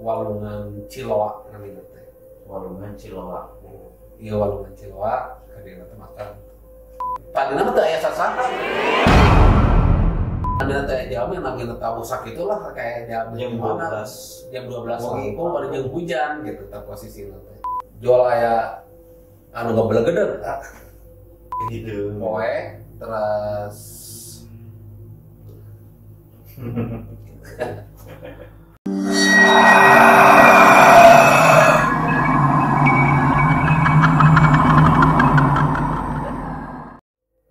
Walungan Ciloa namina teh. Walungan Ciloa. Iya, Walungan Ciloa ka dieu teh makan. Tadina mah teu aya sasaha. Namina teh jalmi namina tamu sakitu lah kayak jam 12. Jam 12 langkung bari jeung hujan gitu tah posisina teh. Jual aya anu ngebelegedeg gitu. Poe terus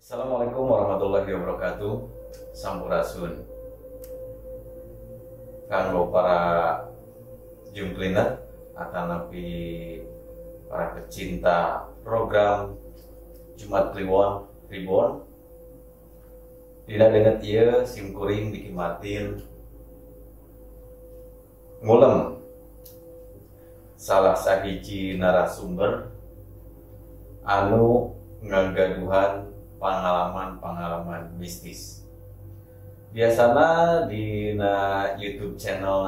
Assalamualaikum warahmatullahi wabarakatuh. Sampurasun. Kanggo para Zoom cleaner atanapi para pecinta program Jumat Kliwon Reborn. Dina danget ieu sim kuring Diki Martin ngulem salah sahiji narasumber anu ngagaduhan pengalaman-pengalaman mistis. Biasana dina YouTube channel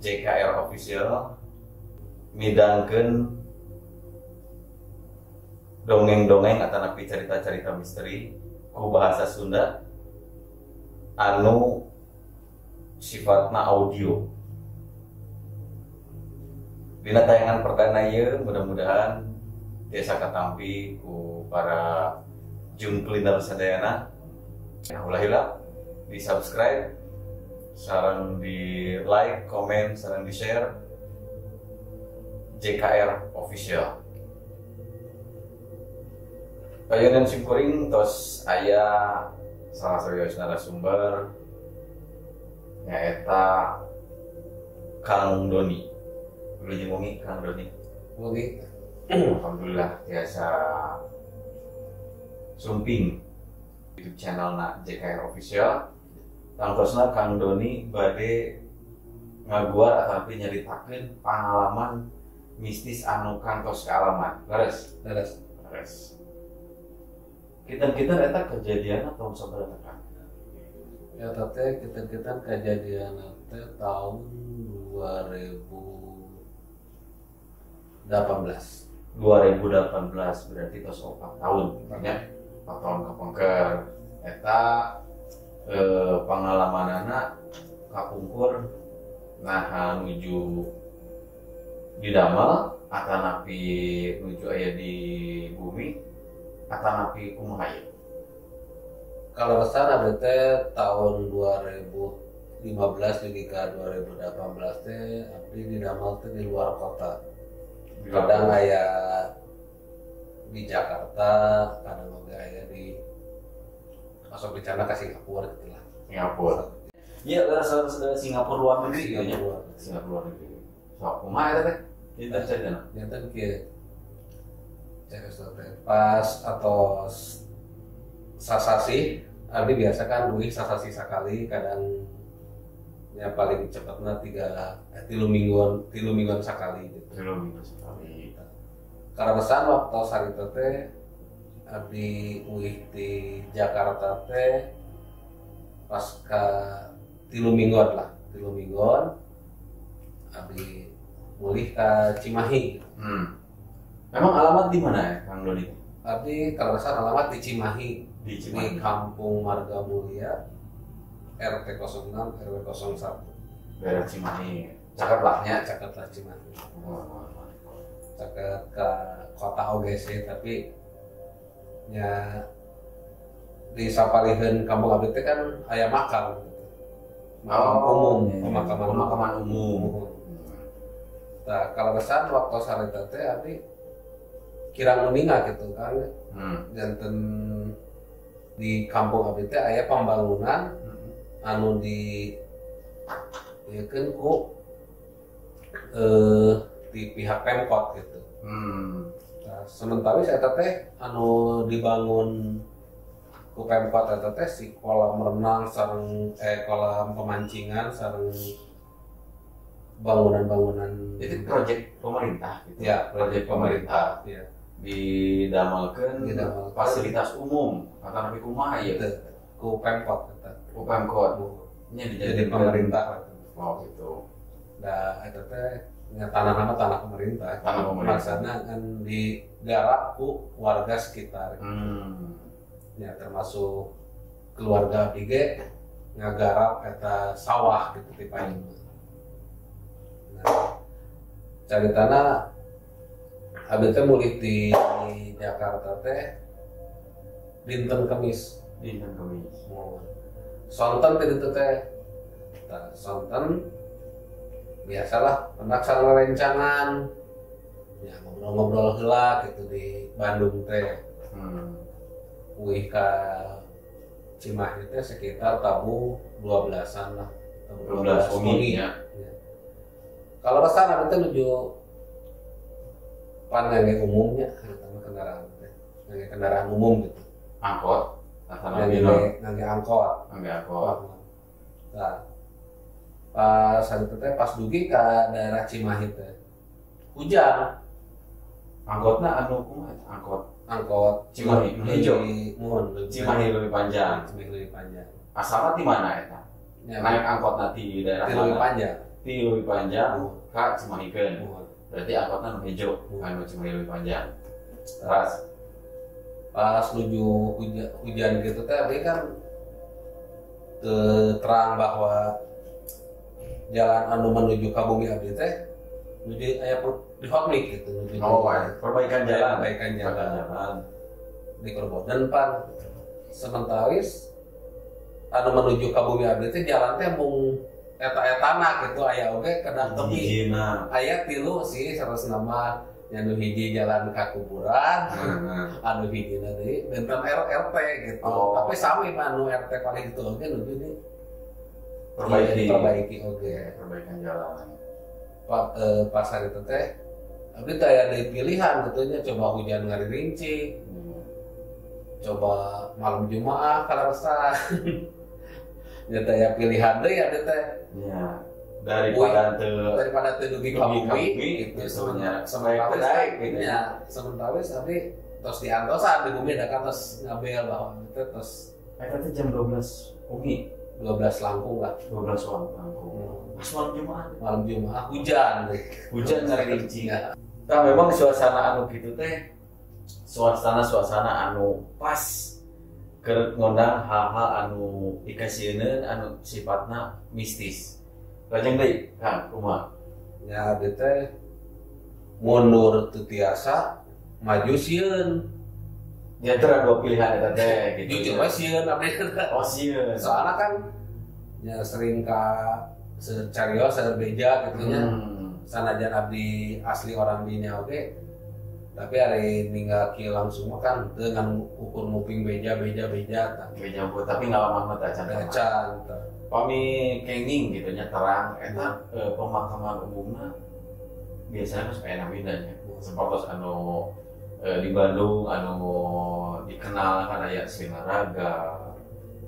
JKR Official midangkeun dongeng-dongeng atanapi cerita-cerita misteri ku bahasa Sunda anu sifatna audio. Dina tayangan perdana ieu mudah-mudahan tiasa katampi ku para Zoom cleaner sadayana. Nah, ulah hilap di subscribe, sareng di like, komen, sareng di share JKR Official. Payunan simkuring tos aya salah satu narasumber nyaeta Kang Doni. Wilujeng wengi Kang Doni. Wengi. Alhamdulillah tiasa sumping YouTube channel na JKR Official. Tangtosna Kang Doni bade ngaguar ataupun nyaritakeun pengalaman mistis anu kantos kaalaman. Leres? Leres. Leres. Kinten-kinten eta kejadian tahun sabaraha Kang? Ya teh kinten-kinten kejadian teh tahun 2018. 2018 berarti tos 4 tahun ya. 4 tahun kapengker. Eta pengalamanana kapungkur nah nuju didamel atanapi nuju aya di bumi atanapi kumaha ieu? Kalau besar ada teh tahun 2015 dugi ka 2018 teh abdi didamel teh di luar kota. Kadang aya di Jakarta, kadang oge aya di masuk di sana ke Singapura gitu lah. Singapura. Iya, leres Singapura luar negeri ya. Singapura luar negeri. Sok kumaha eta teh? Dinten sadayana. Dinten kieu. Pas atau sasasi, abdi biasa kan duit sasasi sekali, kadang ya paling cepatnya 3 mingguan sekali gitu. 3 mingguan sekali. Karena pesan waktu sarita teh abdi uih di Jakarta teh pas ke 3 mingguan lah, 3 mingguan abdi mulih ke Cimahi. Memang alamat di mana ya, Kang Doni? Abdi kalau nggak salah alamat di Cimahi, di Cimahi, di Kampung Marga Mulia, RT 06 RW 01. Daerah Cimahi. Caket lah nya, caket lah Cimahi. Caket ke kota oge sih, tapi ya di sapaliheun kampung abdi teh kan aya makam gitu. Makam umum, iya. Pemakaman umum. Nah, kalau kesan waktu sarita teh abdi kirang uninga gitu kan. Janten di kampung abdi teh aya pembangunan anu di ieukeun ku di pihak Pemkot gitu. Nah, sementara eta teh anu dibangun ku Pemkot eta teh si kolam renang sareng kolam pemancingan sareng bangunan-bangunan. Itu proyek pemerintah gitu. Ya, proyek pemerintah. Ya. Didamelkeun fasilitas umum atanapi kumaha ieu? Ku Pemkot eta. Ku Pemkot. Nya jadi pemerintah. Oh gitu. Da eta teh nya tanah nama tanah pemerintah. Tanah pemerintah. Maksudna kan digarap ku warga sekitar. Ya termasuk keluarga abdi ge ngagarap eta sawah gitu ti payun. Nah, caritana abdi teh mulih di Jakarta teh dinten Kemis. Dinten Kemis. Sonten ti ditu teh. Tah sonten biasalah pendaksana rencangan. Ya ngobrol-ngobrol heula gitu di Bandung teh. Uih ka Cimahi teh sekitar tabuh 12-an lah. Tabuh 12 wengi ya. Kalau resah abdi teh nuju pan ngangge umumnya, terutama kendaraan teh. Ngangge kendaraan umum gitu. Angkot atau ngangge angkot. Ngangge angkot. Nah, pas hari itu teh pas dugi ke daerah Cimahi teh hujan. Angkotna anu kumaha? Angkot. Angkot Cimahi nu hijau. Muhun, Cimahi leuwih panjang. Cimahi leuwih panjang. Asalna ti mana eta? Ya, naik angkotna ti daerah ti leuwih panjang. Ti leuwih panjang ka Cimahikeun. Berarti angkotna nu hijau, anu Cimahi leuwih panjang. Pas pas nuju hujan gitu teh abdi kan terang bahwa jalan anu menuju ka bumi abdi teh nuju aya di hotmix gitu nuju. Oh, perbaikan jalan, perbaikan jalan. Di Korboden pan sementawis anu menuju ka bumi abdi teh jalan teh mung eta-etana gitu aya oge kedah tepi. Aya tilu sih sanes nama anu hiji jalan ka kuburan, anu hiji deui benten RT gitu. Oh. Tapi sami anu RT paling itu oge nuju di perbaiki oge, perbaikan jalan. Pas hari itu teh abdi teh aya deui pilihan gitu nya, coba hujan ngaririnci. Coba malam Jumaah kaleresan. Nya teh aya pilihan deui abdi teh. Nya. Daripada teu dugi ka bumi gitu sebenarnya sementawis gitu ya. Sementawis abdi tos diantosan di bumi da kan tos ngabel bahwa teh tos eta teh jam 12 wengi, 12 langkung lah, 12 langkung. Pas malam Jumaah. Malam Jumaah hujan. Hujan ngaririnci. Tah memang suasana anu kitu teh suasana-suasana anu pas keur ngondang hal-hal anu dikasieun anu sifatna mistis. Lajeng deui, Kang, kumaha? Nya abdi teh mundur teu tiasa, maju sieun. Ya teh dua pilihan eta teh gitu. Jujur we sieun abdi. Oh sieun. Soalna kan nya sering ka seueur carios, seueur beja kitu nya. Sanajan abdi asli orang dinya oge. Tapi hari ninggal kieu langsung mah kan dengan ukur nguping beja beja beja tah. Beja tapi ngalaman mah teh acan. Acan tah. Pami kenging gitu nya terang eta pemakaman umumna biasanya geus aya namina nya. Sapertos anu di Bandung anu dikenal kan aya Srinaraga,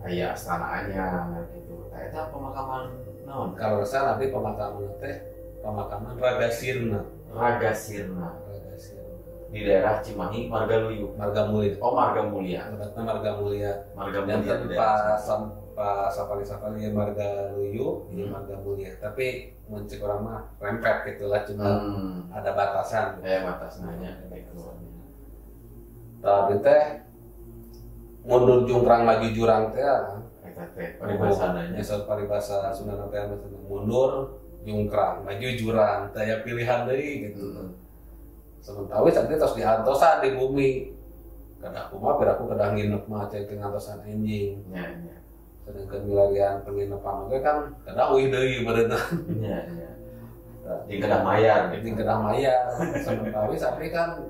aya Astana Anyar gitu. Tah eta pemakaman naon? Kalau resah nanti pemakaman teh pemakaman Raga Sirna. Raga Sirna. Raga Sirna. Di daerah Cimahi, Margaluyu. Marga Mulia. Oh, Marga Mulia. Lebatna Marga Mulia. Marga Mulia. Dan pas sapali-sapali Margaluyu, ya Marga Mulia. Tapi mun cek urang mah rempet gitulah, cuma ada batasan. Ya, batasannya gitu. Tapi teh mundur jungkrang maju jurang teh. Eta teh paribasana nya. Bisa paribasa Sunda teh mundur jungkrang, maju jurang, teh aya pilihan deui gitu. Sementawis abdi tos diantosan di bumi. Kedah kumaha piraku kedah nginep mah teh ngantosan anjing. Nya nya. Sedangkan milarian penginapan oge kan kedah uih deui bareuna. Nya nya. Jeung kedah mayar gitu. Jeung kedah mayar. Sementawis abdi kan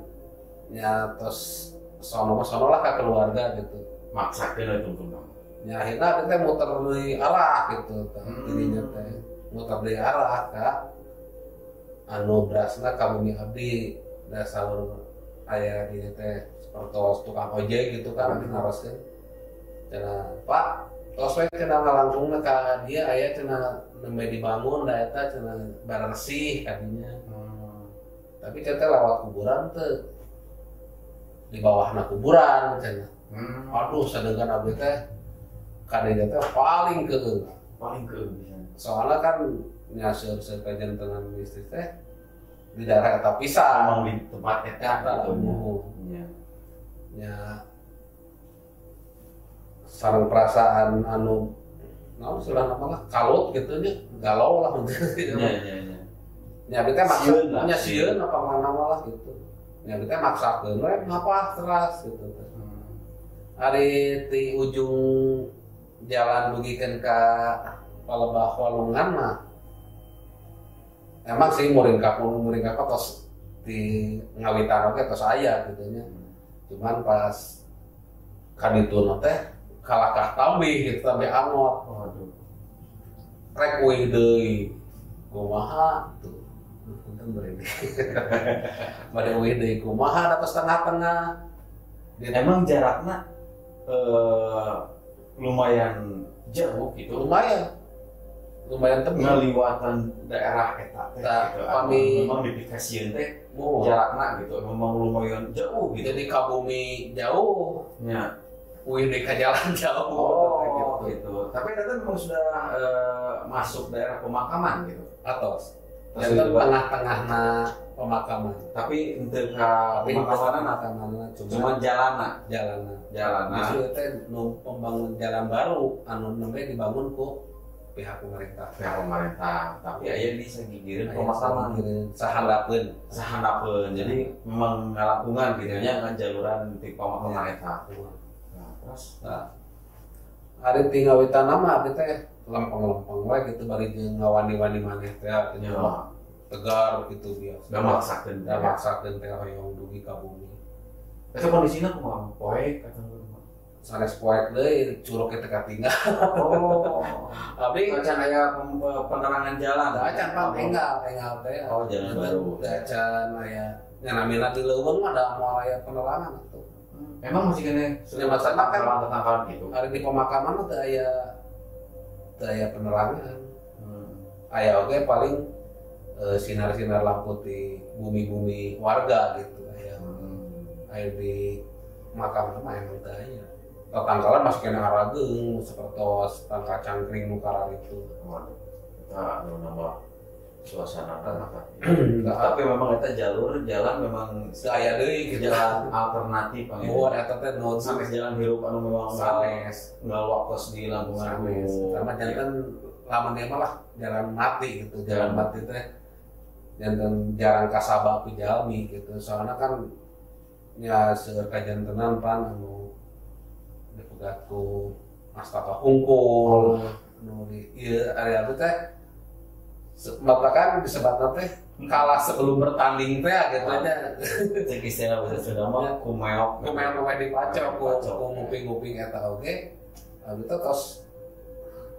nya tos sono mah sono lah ka keluarga gitu. Maksakeun we tungtungna. Nya akhirna abdi teh muter deui arah gitu tah. Dirinya teh muter deui arah ka anu berasna ka bumi abdi. Dasar aya di teh sepertos tukang ojek gitu kan abdi naroskeun cenah Pak tos we cenah ngalangkungna ka dia aya cenah nembe dibangun da eta cenah baresih kadinya. Tapi cenah teh lewat kuburan teh di bawahna kuburan cenah. Aduh sedengkeun abdi teh kadinya teh paling keung. Paling keung pisan. Soalna kan Nya seueur-seueur kajantenan mistis teh di daerah eta pisan. Emang di tempat eta gitu nya. Nya sareng perasaan anu naon istilahna mah lah kalut gitu nya, galau lah gitu. Nya nya nya. Nya abdi teh maksa nya sieun apa mana mah lah gitu. Nya abdi teh maksakeun we ngapah teras gitu. Ari ti ujung jalan dugikeun ka Palebah Walungan mah emang sih muringkak tos di ngawitan oge tos aya gitu nya. Cuman pas kadituna teh kalakah tambih gitu, tambih angot. Waduh. Rek uih deui kumaha tuh. Punten beureum. Bade uih deui kumaha da tos tengah-tengah. Emang jarakna lumayan jauh gitu. Lumayan tebih. Ngaliwatan daerah eta teh gitu. Pami memang dipikasieun teh jarakna gitu, memang lumayan jauh gitu. Jadi ka bumi jauh. Nya. Uih deui ka jalan jauh. Oh, gitu. Tapi eta memang sudah masuk daerah pemakaman gitu. Atos. Janten tengah-tengahna pemakaman. Tapi henteu ka pemakamanna cuma jalanna. Jalanna. Justru teh nu pembangun jalan baru anu nembe dibangun ku pihak pemerintah. Pihak pemerintah, tapi aya di sagigireun pemakaman sahandapeun. Jadi memang ngalangkungan gitu nya ngan jaluran ti pemakaman eta. Nah, terus nah ari ti ngawitan mah abdi teh lempeng-lempeng we gitu bari jeung ngawani-wani maneh teh artinya tegar gitu biasa. Da maksakeun teh hoyong dugi ka bumi. Eta kondisina kumaha? Poek atau sanes poek deui curug teh katinggal. Oh. Abdi acan aya penerangan jalan. Acan pang enggal teh. Oh, jalan baru. Acan aya nya namina di leuweung mah da moal aya penerangan atuh. Emang masih kene maksudna kan tetangkalan gitu. Ari di pemakaman mah teu aya penerangan. Aya oge paling sinar-sinar lampu di bumi-bumi warga gitu aya. Aya di makam mah emang teu aya. Tetangkalan masih kena arageung sapertos tangkal cangkring nu kararitu. Waduh. Eta anu nambah suasana mah. Tapi memang eta jalur jalan memang teu aya deui gitu. Jalan alternatif panggih. Eta teh nu sanes jalan hirup anu memang sanes ngalwaktos di langkungan sanes. Sama janten lamun ieu mah lah jalan mati gitu. Jalan mati teh janten jarang kasaba ku jalmi gitu. Soalna kan nya seueur kajantenan pan anu dipegat ku astaka hungkul nu di ieu area teh matakan disebatna teh kalah sebelum bertanding teh gitu nya. Cek istilah bahasa Sunda mah kumeok we dipacok ku nguping-nguping eta oge. Abdi teh tos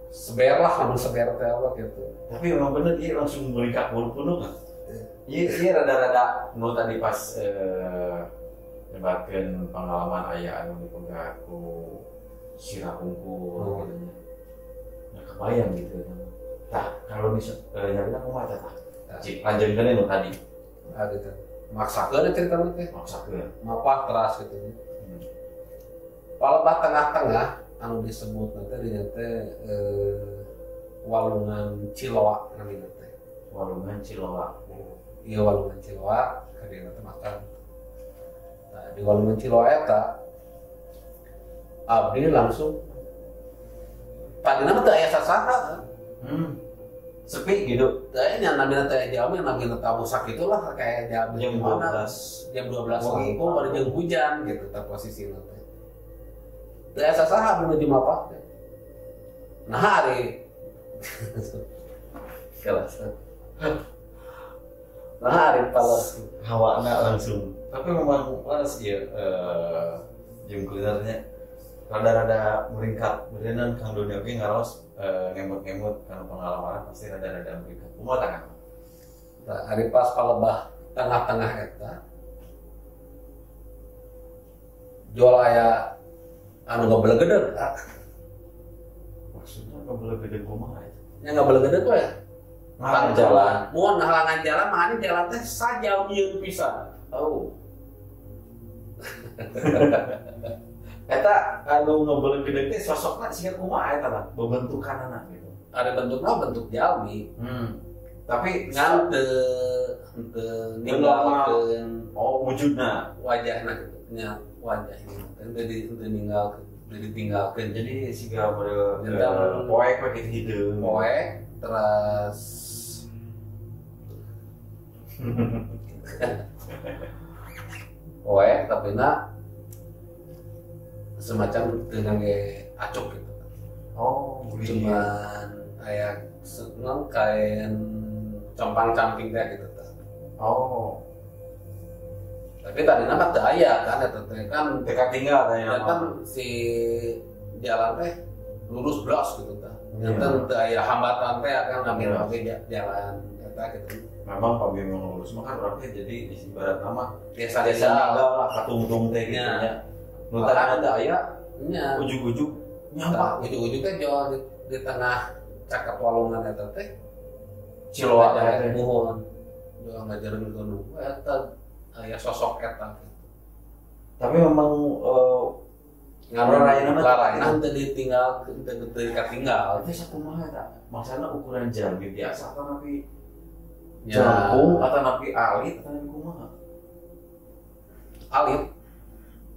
seber lah anu seber teh apa gitu. Tapi emang bener ieu langsung meringkak bulu punuk. Ieu rada-rada nu tadi pas nyebatkeun pengalaman aya anu dipegat ku sirah hungkul gitu nya. Nah, kebayang gitu. Tah, kalau nyarita kumaha eta tah? Cik, lanjutkeun nu tadi. Ah gitu. Maksakeun cerita mah teh. Maksakeun. Mapah teras gitu. Palebah tengah-tengah anu disebut teh dinya teh Walungan Ciloa namina teh. Walungan Ciloa. Iya Walungan Ciloa ka dieu teh makan. Nah, di Walungan Ciloa eta abdi langsung tadina mah teu aya sasaha. Sepi gitu. Kayaknya namina teh jalmi namina tabu sakitu lah kayak jam 12. Jam 12 langkung bari jeung hujan gitu tah posisina teh. Teu aya sasaha menuju mapah teh. Nah ari kelas. Nah ari palas hawana langsung. Tapi memang panas ieu jeung kulinernya rada-rada meringkat, berenang Kang Doni oge ngaros ngemut-ngemut karena pengalaman pasti rada-rada meringkat. Kumaha tah Kang? Nah, ari pas palebah tengah-tengah eta jual aya anu ngabelegedeg. Maksudnya ngabelegedeg kumaha eta? Nya ngabelegedeg we. Ngahalangan jalan. Mun ngahalangan jalan mah ani jalan teh sajauh pisan. Oh. Eta anu ngabelegedeg teh sosokna siga kumaha eta tah? Bebentukanana gitu. Ada bentuknya bentuk jalmi. Tapi ngan teu ninggalkeun oh wujudna wajahna gitu nya wajahna teu ditinggalkeun ditinggalkeun. Jadi siga model poek we gitu hideung. Poek terus poek tapi na semacam teu ngangge acuk gitu. Oh, cuman kayak seneng kain compang-camping teh gitu teh. Oh. Tapi tadi nama teu aya kan eta teh kan teu katinggal teh kan si jalan teh lurus blas gitu teh. Janten teu aya hambatan teh kan ngambil oge jalan eta gitu. Memang pami memang lurus mah kan urang teh jadi ibarat nama biasa ninggal lah katungtung teh gitu nya. Nu tadina teu aya nya ujug-ujug nyampak ujug-ujug teh jauh di tengah cakep walungan eta teh Ciloa teh muhun jual ngajarin gunung eta aya sosok eta gitu. Tapi memang ngarana teu ditinggal teu katinggal teh sakumaha eta maksana ukuran jalmi biasa atau napi jangkung atau napi alit atau napi kumaha alit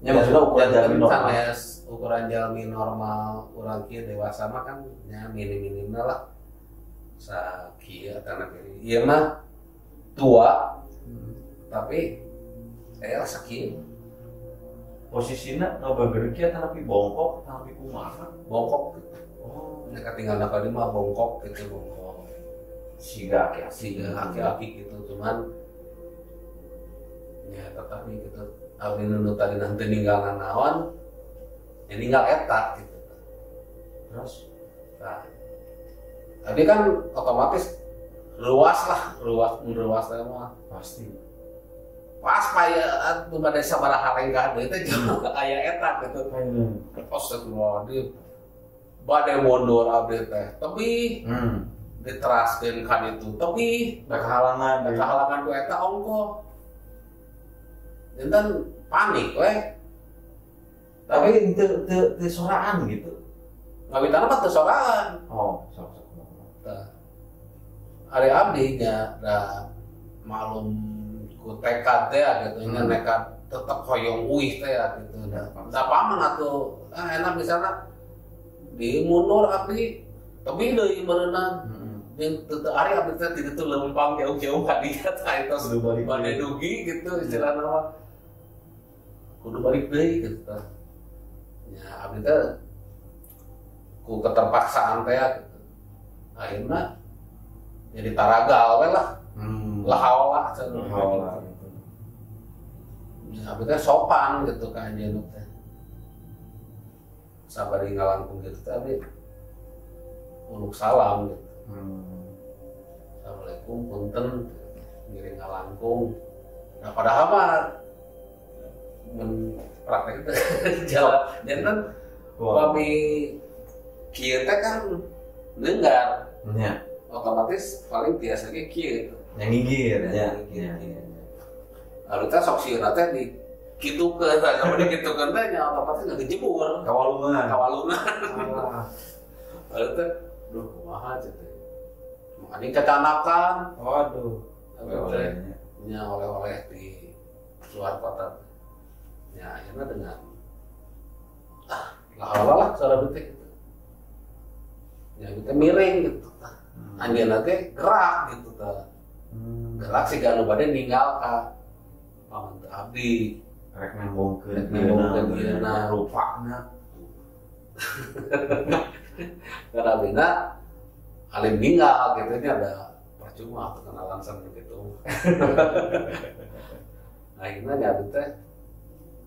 ya maksudnya ukuran jalmi normal sanes ukuran jalmi normal urang kieu dewasa mah kan nya mini-minimna lah sakieu atau napi ieu mah tua tapi sakieu posisinya ngabeger kieu atau napi bongkok atau napi kumaha bongkok gitu. Oh nya katinggal ka dieu mah bongkok gitu bongkok siga aki-aki aki-aki gitu cuman ya tetapi gitu abdi nu tadi nanti ninggal naon ya ninggal eta gitu terus nah tadi kan otomatis luas lah luas teh mah pasti pas paya atuh bade sabaraha lenggah deui teh aya eta gitu astagfirullahaladzim bade mundur abdi teh tebih diteraskeun ka ditu tebih da kahalangan ku eta ongkoh jantan panik weh. Tapi teu soraan gitu. Ngawitana mah teu soraan. Oh, sok sok. Tah. Ari abdi nya da malum ku tekad teh gitu nya nekat tetep hoyong uih teh gitu. Da paman atuh enak misalna di mundur abdi tebih deui meureunna. Jeung teu ari abdi teh di ditu leumpang jauh-jauh ka dieu tah eta bade dugi gitu istilahna mah. Kudu balik deui gitu tah. Ya abdi teh ku keterpaksaan teh gitu. Akhirna jadi taragal we lah. Lahaola cenah gitu. Ya abdi teh sopan gitu ka anjeunna teh. Sabari ngalangkung gitu teh abdi uluk salam gitu. Assalamualaikum punten ngiring ngalangkung. Nah padahal mah men praktek itu jalan jantan pami kieu teh kan dengar nya otomatis paling biasa ge kieu nya ngigir nya lalu teh sok sieuna teh di kitukeun tah sampe dikitukeun teh nya otomatis ngejebur kawalungan lalu teh duh kumaha teh makanya cacanakan waduh nya oleh-oleh di luar kota ya akhirnya dengan lah cara betik gitu ya kita miring gitu anjeunna teh gerak gitu tah gerak siga nu bade ninggal ka paman teu abdi rek nembongkeun dieuna rupana karena abdina alim ninggal gitu nya ada percuma kenalan sama gitu akhirnya nya abdi teh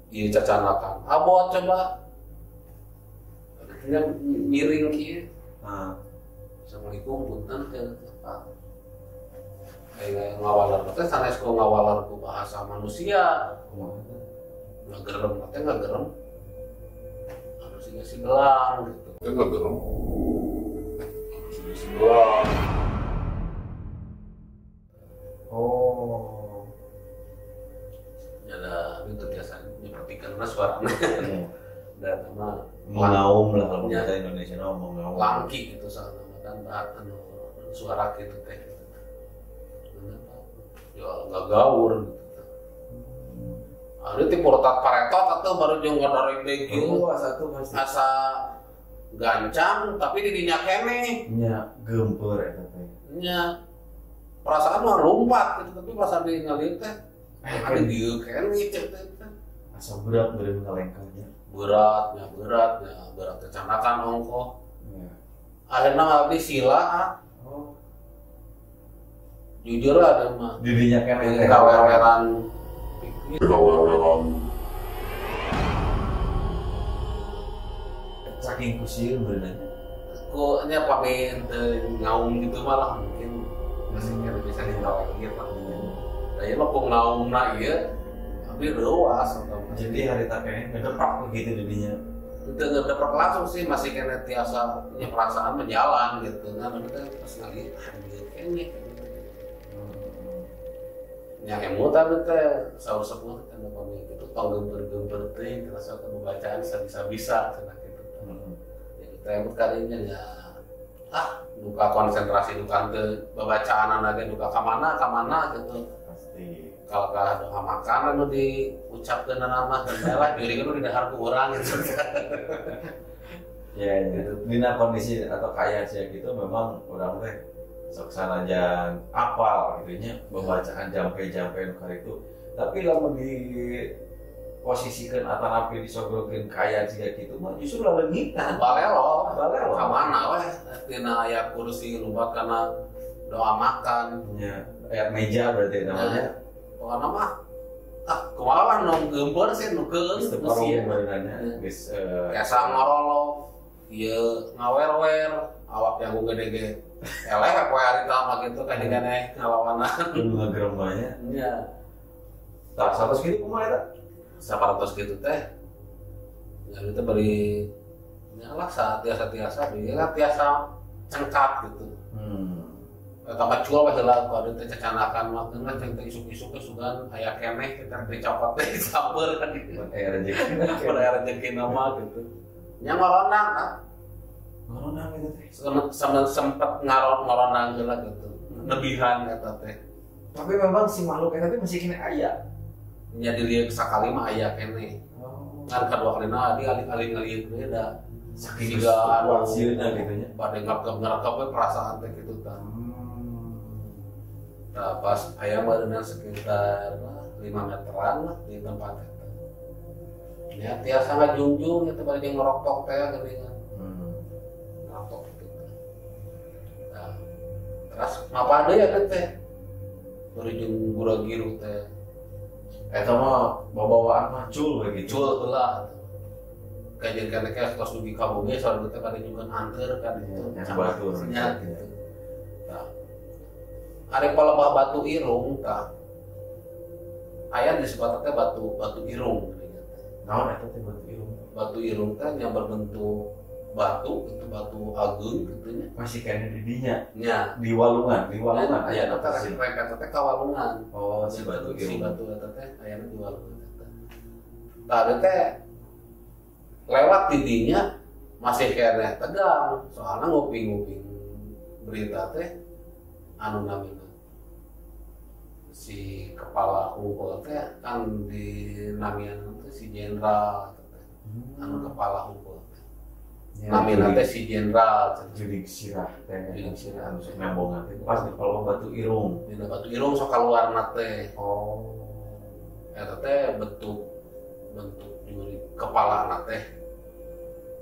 ieu cacanakan abot coba akhirnya miring kieu Assalamualaikum punten teh Pak kayak ngawalar teh sanes ku ngawalar ku bahasa manusia ngagerem teh ngagerem anu siga si gelang gitu teh ngagerem siga si gelang oh ya ada itu biasa nyepertikan suaranya dan nama mengaum lah kalau bahasa Indonesia mengaum langki gitu sana. Kan bahat anu suara kitu teh gitu. Ya nggak gaur gitu. Ada ti porotat paretot atau baru jeung ngadoreng deui kieu. Asa tuh pasti. Asa gancang tapi di dinya keneh. Nya geumpeur eta teh. Nya perasaan mah lompat gitu tapi pas abdi ngalieu teh ada dieu keneh cek teh. Asa berat beureum kalengkahnya. Berat kecanakan ongkoh. Ya. Akhirnya abdi sila. Oh. Jujur ada mah. Didinya keneh kaweweran. Saking kusieun beunanya. Ku nya pami teu ngaung gitu malah mungkin masih kena bisa ditolak gitu. Da ieu mah ku ngaungna ieu abdi leuwas. Jadi harita keneh ngedepak begitu didinya. Teu ngedepak langsung sih masih kena tiasa nya perasaan menjalan gitu. Nah, teh pas ngalieu anjir keneh. Yang emut tapi teh sahur sepuh teh nu pami gitu tong geumpeur-geumpeur teh rasa teh bacaan bisa-bisa cenah kitu. Ya teh emut kalinya ya duka konsentrasi duka teu babacaanana ge duka ka mana gitu. Pasti. Kalau ka doa makan anu diucapkeun mah teh lah diri nu didahar ku urang gitu. Ya, gitu. Dina kondisi atau kaya sih gitu memang urang teh sok sanajan apal gitu nya bacaan jampe-jampe nu karitu tapi lamun diposisikeun atanapi disogorkeun kaya jiga kitu mah justru laleungitan balelo ka mana weh tina aya kursi lumpat kana doa makan nya aya meja berarti namanya pokona mah kumaha lah nu geumpeur sih nu keung geus teu barenana geus biasa ngorolok ieu ngawer-wer awak yang gede ge eleh poe harita mah kitu kan diganeh ngalawanan nu ngagerembanya nya tah 100 kitu kumaha eta 100 kitu teh nya teh bari nya lah tiasa-tiasa deui lah tiasa cengkat gitu. Eta mah cul we heula ku adu teh cacanakan mah teu ceng teh isuk-isuk ge sugan aya keneh kita dicopot teh disamper kan gitu. Aya rezeki aya rezeki mah gitu. Nya ngorondang ah. Ngorondang gitu teh. Sempet ngorondang heula gitu. Lebihan eta teh. Tapi memang si makhluk eta teh masih keneh aya. Nya dilieuk sakali mah aya keneh. Oh. Ngan kadua kalina di alih-alih ngalieuk we da saking siga anu sieunna gitu nya. Bade ngap-ngap we perasaan teh kitu tah. Nah, pas aya meureunna sekitar 5 meteran lah di tempat eta. Ya tiasa ngajungjung eta bari jeung ngerokok teh geuningan. Ngerokok gitu. Nah, terus mapa deui eta teh? Bari jeung gura-giru teh. Eta mah babawaan mah cul we gitu. Cul heula. Kajian kana teh tos dugi ka bumi saur teh bari nyungkeun anteur kan itu. Batur nya gitu. Tah. Ari palebah batu irung tah. Aya disebut teh batu irung. Naon eta teh batu irung? Batu irung teh yang berbentuk batu, itu batu agung gitu nya. Masih kene di dinya. Nya, di walungan aya teh rempet teh ka walungan. Oh, si batu irung. Si batu eta teh ayana di walungan eta. Tah teh lewat di dinya masih keneh tegang, soalna nguping-nguping berita teh anu namina si kepala hukum teh kan di namian teh si jenderal teh anu kepala hukum teh namina teh si jenderal jurig sirah teh jurig sirah anu nyambongan teh pas di palebah batu irung dina batu irung sok kaluarna teh. Oh eta teh bentuk jurig kepalana teh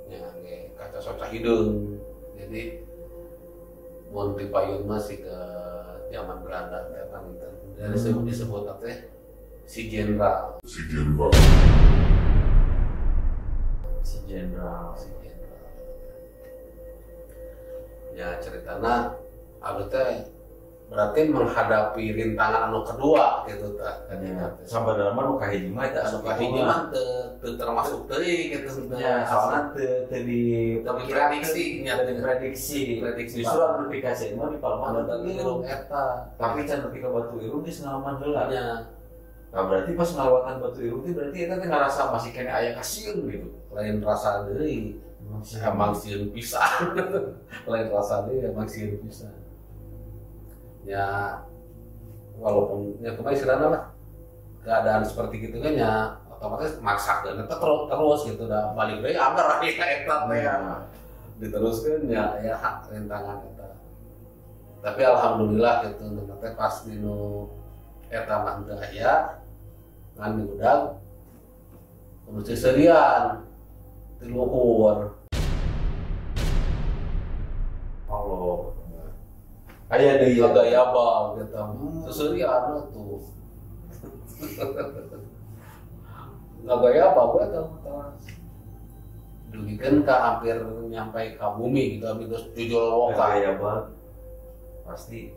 nya ge kaca soca hideung jadi mun ti payun mah si ke zaman Belanda teh kan dari disebut teh si jenderal. Si jenderal. Si jenderal. Si jenderal. Ya ceritana abdi teh berarti menghadapi rintangan anu kedua gitu tah. Ya, sabadarna mah nu kahiji mah eta anu kahiji mah teu termasuk teuing gitu ya, soalna teu diprediksi nya prediksi. Justru anu dipikasieun mah di palebah batu irung eta. Tapi can nepi ka batu irung geus ngalaman heula. Nya. Nah berarti pas ngalewatan Batu Irung teh berarti eta teh ngarasa masih keneh aya kasieun gitu. Lain rasa deui. Emang sieun pisan. Lain rasa deui emang sieun pisan. Ya walaupun ya kumaha istilahna lah keadaan seperti gitu kan ya otomatis maksakeun eta terus gitu dah balik deui agar aya eta teh ya. Diteruskeun ya aya hak rintangan eta. Tapi alhamdulillah gitu teh pas dinu eta mah teu aya ngan diudag kudu seserian di luhur. Allah. Aya deui gaya bang gitu. Seserian tuh. Ngagaya apa gue tau dugikeun ka hampir nyampe ka bumi gitu abdi geus jujur woka. Gaya banget. Pasti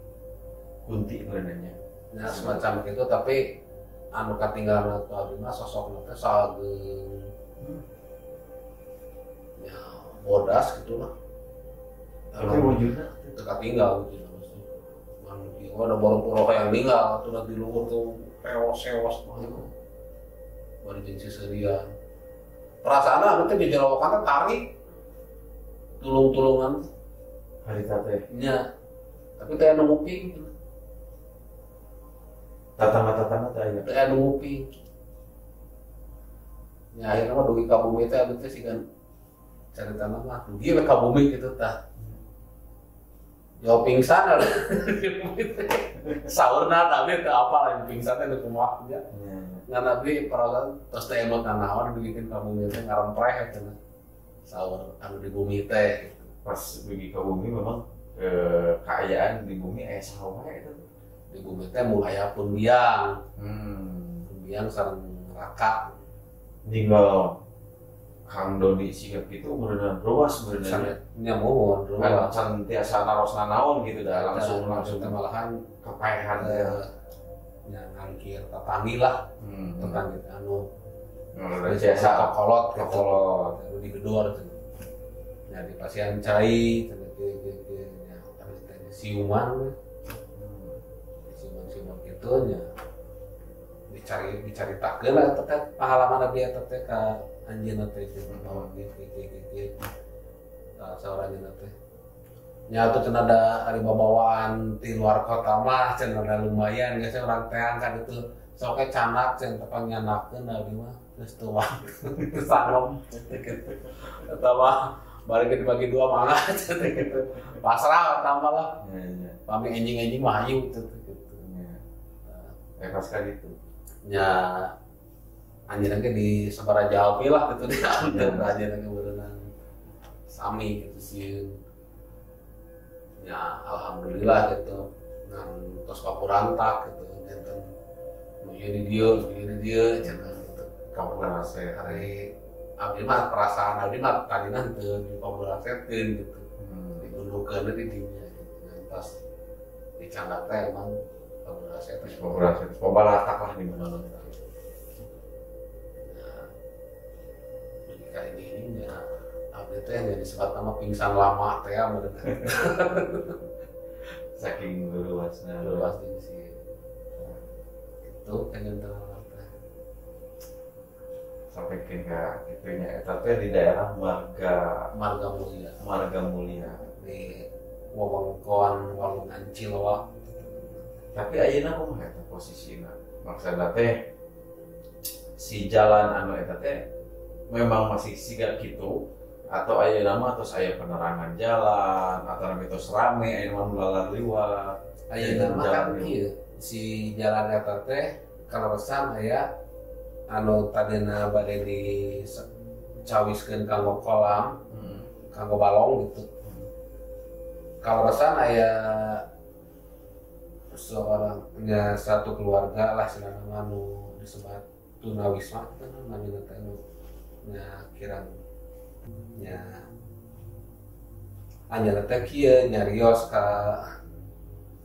kunti ngeunanya. Nah, semacam itu tapi anu katinggalan ku abdi mah sosokna teh sageung. Ya bodas gitu lah. Tapi wujudna teu katinggal wujudna maksudnya. Anu ieu ada borong-borong yang ninggal atuh di luhur tuh peos-seos mah. Bari jeung seserian. Perasaan aku teh di jero teh tarik tulung-tulungan harita teh. Nya. Tapi teh anu nguping. Tatangga-tatangga teh aya. Teh anu nguping. Nya akhirna mah dugi ka bumi teh abdi teh sigan caritana mah dugi we ka bumi kitu tah. Yo pingsan saurna abdi teu apal lain pingsan teh nu kumaha nya. Ngan abdi perasaan tos teh emot nanaon dugikeun ka bumi teh ngarempreh cenah. Saur anu di bumi teh gitu. Pas dugi ka bumi memang kaayaan di bumi aya saha wae eta teh. Di bumi teh mun aya pun biang. Pun biang sareng raka. Ninggal Kang Doni siga kitu meureunna ruas meureunna. Nya muhun ruas. Can tiasa naros nanaon gitu dah langsung langsung malahan kepaehan teh. Nya ngangkir tetanggi lah. Tetanggi anu jasa kokolot kokolot anu digedor cenah. Nya di pasian cai cenah kieu nya terus teh siuman we. Siuman-siuman kitu nya dicari dicaritakeun lah eta teh pengalaman abdi eta teh ka anjeunna teh cenah bawa kieu kieu kieu. Tah saur anjeunna teh. Nya atuh cenah da ari babawaan ti luar kota mah cenah da lumayan geus urang teang kan itu sok ge canak cenah tepang nyanakeun abdi mah geus teu teu sangem kitu. Eta mah bari ge dibagi dua mangga cenah kitu. Pasrah eta mah lah. Nya. Pami enjing-enjing mah hayu kitu. Nya. Bebas kan itu. Nya anjeunna ge di sabaraha jalmi lah kitu dianteur anjeunna ge beunang sami kitu sieun. Ya alhamdulillah gitu ngan tos kapurantak gitu janten nu ieu di dieu nu ieu di dieu cenah gitu. Kapurase ari abdi mah perasaan abdi mah tadina henteu di kapurasekeun gitu. Digundukeun di dinya gitu. Ngan pas dicandak teh emang kapurase teh. Kapurase pabalatak lah di mana. Nah, jika ini ya abdi teh jadi sebat nama pingsan lama teh meureun. Saking luasna luas di sini. Itu pengen teh. Sampai ke kitunya eta teh di daerah Marga Mulia. Marga Mulia di wewengkon Walungan Ciloa. Tapi ayeuna kumaha eta posisina? Maksudna teh si jalan anu eta teh memang masih siga kitu atau ayeuna mah tos aya penerangan jalan atau rame tos rame ayeuna mah lalar liwat. Ayeuna mah kan kieu si jalan eta teh kaleresan aya anu tadina bade dicawiskeun kanggo kolam, kanggo balong gitu. Kaleresan aya seorang nya satu keluarga lah istilahna mah anu disebat tunawisma teh namina teh anu nya kirang nya anjeunna teh kieu nyarios ka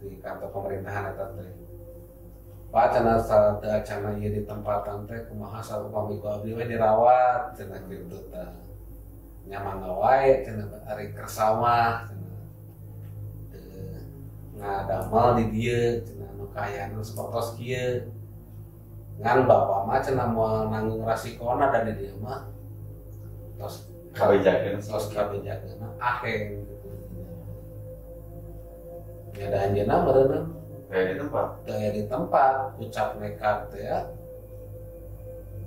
di kantor pemerintahan eta teh. Pak cenah teu acana ieu di tempatan teh kumaha saupami ku abdi we dirawat cenah kitu tah. Nya mangga wae cenah ari kersa mah cenah. Ngadamel di dieu cenah anu kaayaan sapertos kieu. Ngan bapak mah cenah moal nanggung rasikona da di dieu mah. Tos kabejakeun tos kabejakeun aheng gitu. Ya da anjeunna meureunna kayak di tempat. Kayak di tempat ucap nekat teh ya.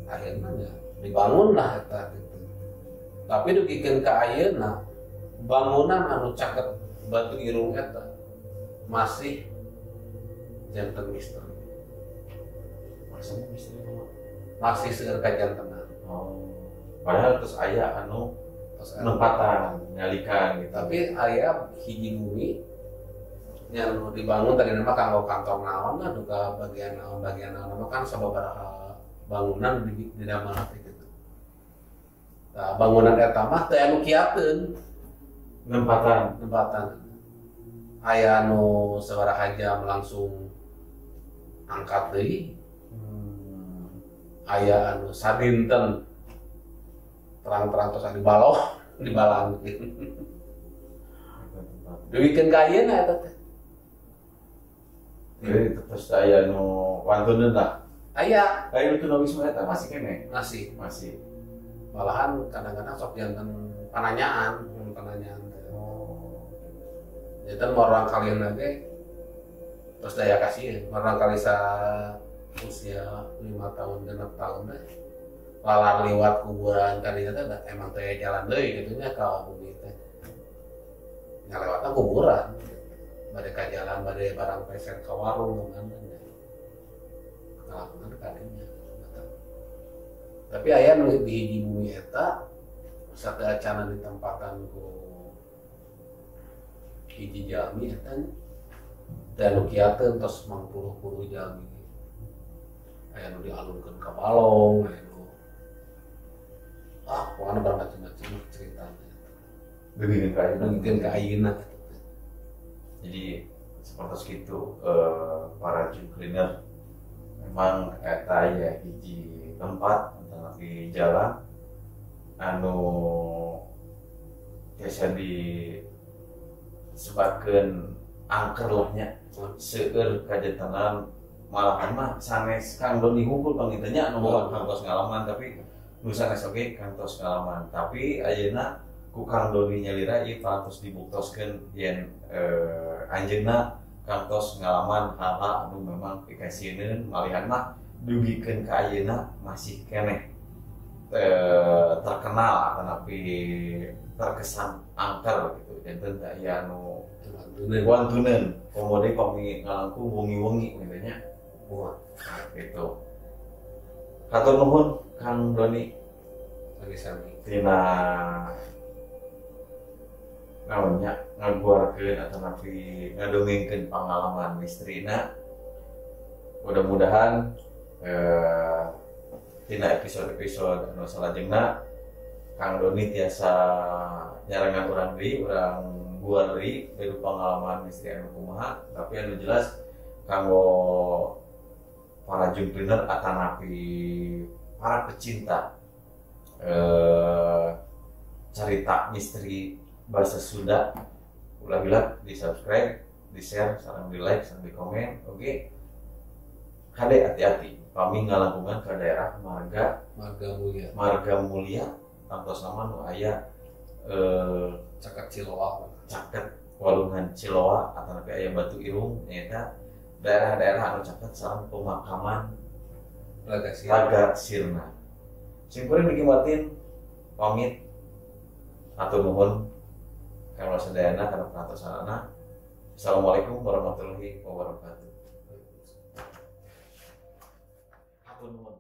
Akhirnya ya dibangun lah eta gitu. Tapi dugikeun ka ayeuna bangunan anu caket Batu Irung eta masih janten misteri. Maksudnya misteri kumaha? Masih seueur kajantenan. Oh. Padahal terus aya anu terus nempatan nyalikan gitu. Tapi aya hiji bumi yang dibangun tadi nama kanggo kantor naon lah duka bagian naon mah kan sababaraha bangunan di damel teh gitu. Nah, bangunan eta mah teu anu kiateun nempatan. Aya anu sabaraha jam langsung angkat deui. Aya anu sadinten terang-terang tos dibaloh dibalangkeun. Dugikeun ka ayeuna eta teh. Jadi terus aya nu wantuneun lah. Aya. Aya nu wisma eta masih keneh. Masih. Malahan kadang-kadang sok janten pananyaan teh. Oh. Janten orang kalian ge terus daya kasih orang kali sa usia 5 tahun 6 tahun teh lalar liwat kuburan kadinya teh emang teh jalan deui kitu nya ka bumi teh. Ngalewatna kuburan. Bade ka jalan, bade barang pesen ka warung kemana nya. Ngalakukan kadinya. Tapi aya nu di hiji bumi eta sateuacana ditempatan ku hiji jalmi eta teh anu kiateun tos mangpuluh-puluh jalmi. Aya nu dialungkeun ka balong, aya nu pokona bermacam-macam ceritanya. Dugikeun ka ayeuna. Jadi seperti itu para gym cleaner memang eta ya hiji tempat di jalan anu biasa disebatkeun angker lah nya seueur kajantenan malahan mah sanes Kang Doni hungkul panggih nya anu bukan kantos ngalaman tapi nu sanes oge kantos ngalaman tapi ayeuna ku Kang Doni nyalira ieu parantos dibuktoskeun yen anjeunna kantos ngalaman hal-hal anu memang pikasieun malihan mah dugikeun ka ayeuna masih keneh terkenal atanapi terkesan angker gitu janten teh aya anu wantuneun komo deui pami ngalangkung wengi-wengi gitu nya Wah, gitu. Hatur nuhun Kang Doni sami-sami tina naon nya ngaguarkeun atanapi ngadongengkeun pangalaman misterina. Mudah-mudahan tina episode-episode anu salajengna Kang Doni tiasa nyarengan urang deui, urang guar deui gaduh pangalaman misteri anu kumaha, tapi anu jelas kanggo para gym cleaner atanapi para pecinta cerita misteri bahasa Sunda ulah hilap di subscribe, di share, sareng di like, sareng di komen. Oke. Kade hati-hati pami ngalangkungan ke daerah Marga Marga Mulia tangtos nama nu aya caket Ciloa, caket Walungan Ciloa atanapi aya Batu Irung nyaeta daerah-daerah anu caket sareng pemakaman Raga Sirna. Simkuring Diki Martin pamit hatur nuhun kanggo sadayana kana perhatosanana. Assalamualaikum warahmatullahi wabarakatuh. Hatur nuhun.